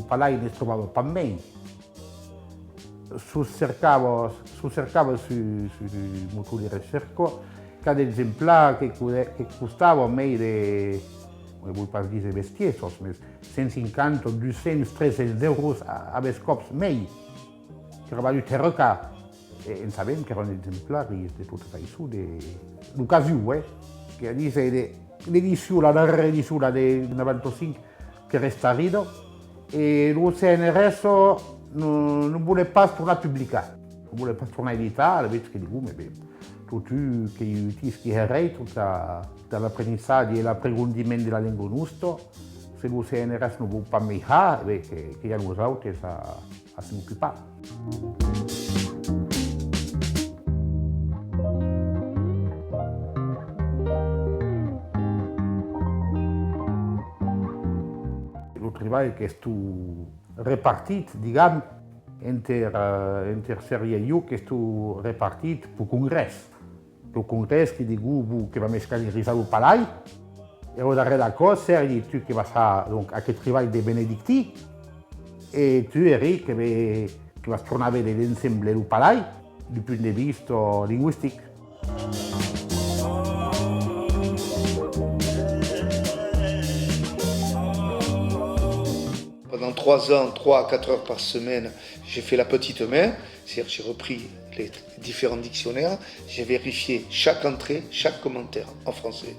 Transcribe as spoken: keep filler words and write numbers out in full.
Palai ne's trobava pas mei. S'o cercava, s'o cercava sus, sus un motor de recèrca, cada exemplar que co-, que costava mei de, ne voi pas díser bestiessas, mes cent cinquanta, dos cents, tres cents euros a, a bèths còps mei, qu'èra valut hèr car. E en sabem qu'èran exemplaris de tota faiçon de l'ocasion, eh? Que a díser de l'edicion, la darrèra edicion, la de navanta cinc, qu'èra estarrida, e lo C N R S non, non volè pas tornar publicar, non volè pas tornar editar, alavetz que digom, e ben, totun qu'ei utís, qu'ei herèit, tot a, tot a l'aprendissatge e l'aprigondiment de la lenga nosta, se lo C N R S non vòu pas mei har, e ben, que, que i a nosautes a, a se n'ocupar. Lo tribalh qu'estó repartit, digam, enter, eh, enter Sergi e jo, qu'estó repartit peu congrès. Lo congrès que digó, bon, que vam escalerizar lo palai, e au darrèr d'aquò, Sergi, tu que vas har, donc, aqueth tribalh de benedictin, e tu, Eric, que ve-, que vas tornar véder l'ensemble lo palai, du punt de vista lingüistic. Pendant trois ans, trois à quatre heures par semaine, j'ai fait la petite main, c'est-à-dire j'ai repris les différents dictionnaires, j'ai vérifié chaque entrée, chaque commentaire en français.